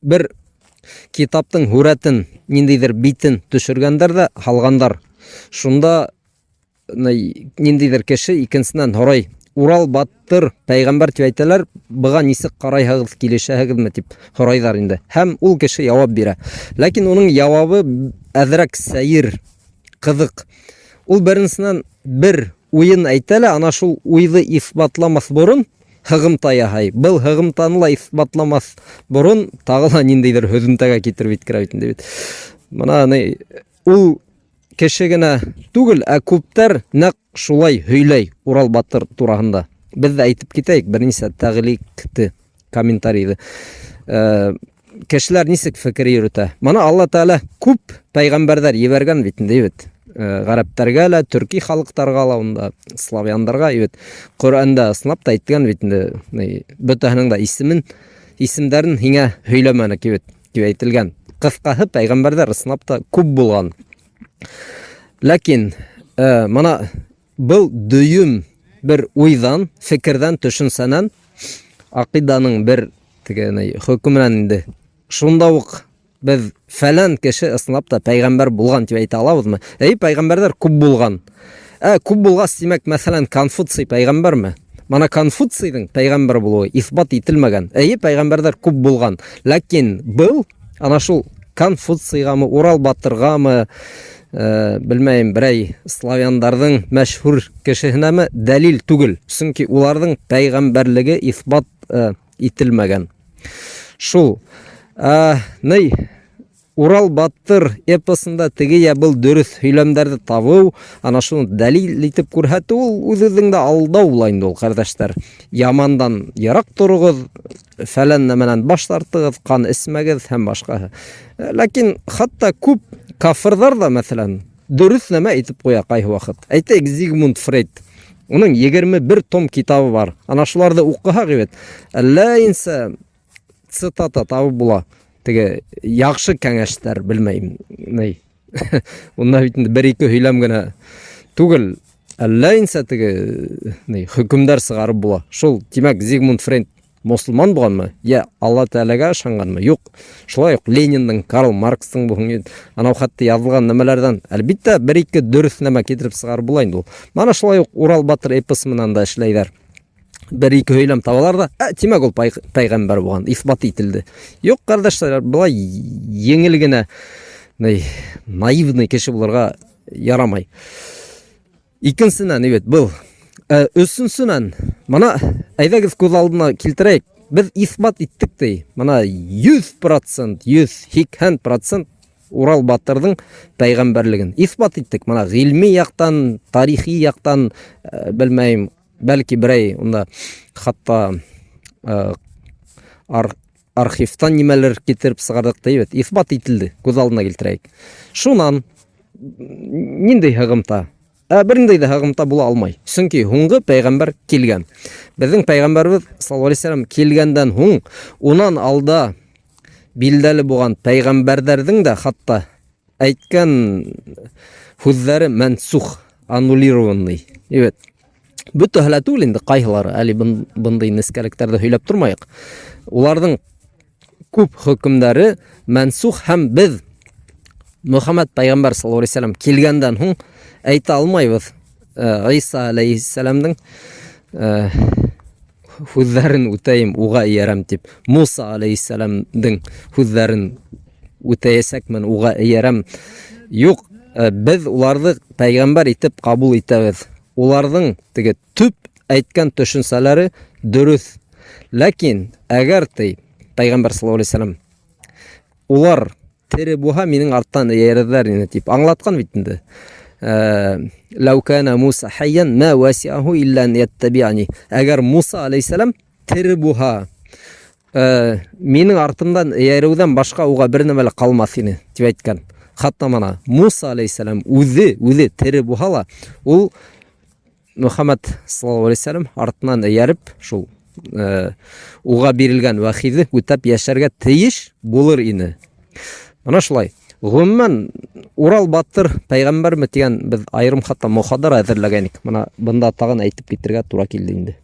Бер китаптың һүрәтен, ниндәйҙер битен төшөргәндәр ҙә һалғандар. Шунда ниндәйҙер кеше икенсенән һорай: Урал батыр пәйғәмбәр тип әйтәләр, быға нисек ҡарайһығыҙ, килешәһегеҙме тип һорайҙар инде. Һәм ул кеше яуап бирә. Ләкин уның яуабы әҙерәк сәйер, ҡыҙыҡ. Ул беренсенән бер уйын әйтә лә, ана шул уйҙы иҫбатламаҫ борон һығымта яһай. Был һығымтаны ла иҫбатламаҫ борон тағы ла ниндәйҙер һөҙөмтәгә китереп еткерә бит инде бит. Бына ни ул кеше генә түгел, ә күптәр нәкъ шулай һөйләй Урал батыр тураһында. Беҙ ҙә әйтеп китәйек бер нисә тәғлиҡте, комментарийҙы. Э, кешеләр нисек фекер йөрөтә? Мына Алла Тәғәлә күп пәйғәмбәрҙәр ебәргән бит инде, бит. Э, ғәрәптәргә лә, төрки халыҡтарға ла, унда славяндарға, бит. Ҡөрьәндә ысынлап та әйткән бит инде, бөтәһенең дә исемен, исемдәрен һиңә һөйләмәнек, бит, тип әйтелгән. Ҡыҫҡаһы, пәйғәмбәрҙәр ысынлап та күп булған. Ләкин э, мына был дөйөм бер уйҙан, фекерҙән, төшөнсәнән аҡиданың бер теге хөкөмөнән инде шунда уҡ беҙ фәлән кеше ысынлап та пәйғәмбәр булған тип әйтә алабыҙмы? Әй, пәйғәмбәрҙәр күп булған. Ә күп булғас, тимәк, мәҫәлән, Конфуций пәйғәмбәрме? Мана Конфуцийҙың пәйғәмбәр булыуы иҫбат ителмәгән. Әйе, пәйғәмбәрҙәр күп булған. Ләкин был ана шул Конфуцийғамы, Урал батырғамы, э, белмәйем, берәй славяндарҙың мәшһүр кешеһенәме дәлил түгел. Сөнки уларҙың пәйғәмбәрлеге иҫбат э, ителмәгән. Шул. Ә, ни, Урал батыр эпосында теге йә был дөрөҫ һөйләмдәрҙе табыу, ана шуны дәлил итеп күрһәтеү ул үҙ-үҙеңде алдау була инде ул, ҡәрҙәштәр. Ямандан йыраҡ тороғоҙ, фәлән нәмәнән баш тартығыҙ, ҡан эсмәгеҙ һәм башҡаһы. Ләкин хатта күп кафырҙар ҙа, мәҫәлән, дөрөҫ нәмә әйтеп ҡуя ҡайһы ваҡыт. Әйтәйек, Зигмунд Фрейд. Уның 21 том китабы бар. Ана шуларҙы уҡыһаҡ бит, әллә инсә цитата табып була. Теге яҡшы кәңәштәр, белмәйем, ни. Унда бит инде бер-ике һөйләм генә түгел, әллә инсә теге ни хөкөмдәр сығарып була. Шул, тимәк, Зигмунд Фрейд мосолман булғанмы? Йә Алла Тәгаләгә ышанғанмы? Юк. Шулай ук Лениндың, Карл Маркстың булһын, анау хатта яҙылған нәмәләрҙән, әлбиттә, бер-ике дөрөҫ нәмә китереп сығарып була инде ул. Мана шулай ук Урал батыр эпосы менән дә эшләйҙәр. Бер-ике һөйләм табалар да, ә, тимәк, ул пәйғәмбәр булған, иҫбат ителде. Юк, ҡәрҙәштәр, былай еңел генә наивный кеше булырға ярамай. Икенсенән, бит, был. Ә, өсөнсөнән, мына әйҙәгеҙ күҙ алдына килтерәйек. Беҙ иҫбат иттек ти. Мына 100%, 180% Урал батырҙың пәйғәмбәрлеген иҫбат иттек. Мына ғилми яҡтан, тарихи яҡтан, э, белмәйем, бәлки берәй унда хатта э, ар, архивтан нимәлер китереп сығарҙыҡ ти бит. Иҫбат ителде, күҙ алдына килтерәйек. Шунан ниндәй һығымта? Ә берниндәй ҙә һығымта була алмай. Сөнки һуңғы пәйғәмбәр килгән. Беҙҙең пәйғәмбәрбеҙ саллаллаһу алейһи вәсәләм килгәндән һуң унан алда билдәле булған пәйғәмбәрҙәрҙең дә хатта әйткән һүҙҙәре мәнсух, аннулированный. Бит. Бөтәһе лә түгел инде, ҡайһылары, әле бындай нескәлектәрҙе һөйләп тормайыҡ. Уларҙың күп хөкөмдәре мәнсух һәм беҙ Мөхәммәд пәйғәмбәр саллаллаһу алейһи вәсәләм килгәндән һуң әйтә алмайбыҙ э, Иса алейһиссәләмдең э, һүҙҙәрен үтәйем, уға эйәрәм тип. Муса алейһиссәләмдең һүҙҙәрен үтәйәсәкмен, уға эйәрәм. Юк, э, беҙ уларҙы пәйғәмбәр итеп ҡабул итәбеҙ. Уларҙың теге төп әйткән төшөнсәләре дөрөҫ. Ләкин әгәр ти пәйғәмбәр саллаллаһу алейһи вәсәләм улар тере булһа минең арттан эйәрерҙәр ине тип аңлатҡан бит инде. Э, Ләү кана Муса хайян ма васиаху илля ан яттабиани. Әгәр Муса алейһиссәлам тере булһа, э, минең артымдан эйәреүҙән башҡа уға бер нәмә лә ҡалмаҫ ине тип әйткән. Хатта мына Муса алейһиссәлам үҙе, үҙе тере булһа ла, ул Мөхәммәд саллаллаһу алейһи вәсәлләм артынан эйәреп, шул э, уға бирелгән вәхиҙе үтәп йәшәргә тейеш булыр ине. Мына шулай. Ғөмүмән, Урал батыр пәйғәмбәрме тигән беҙ айырым хатта мохадара әҙерләгәйнек. Мына бында тағын әйтеп китергә тура килде инде.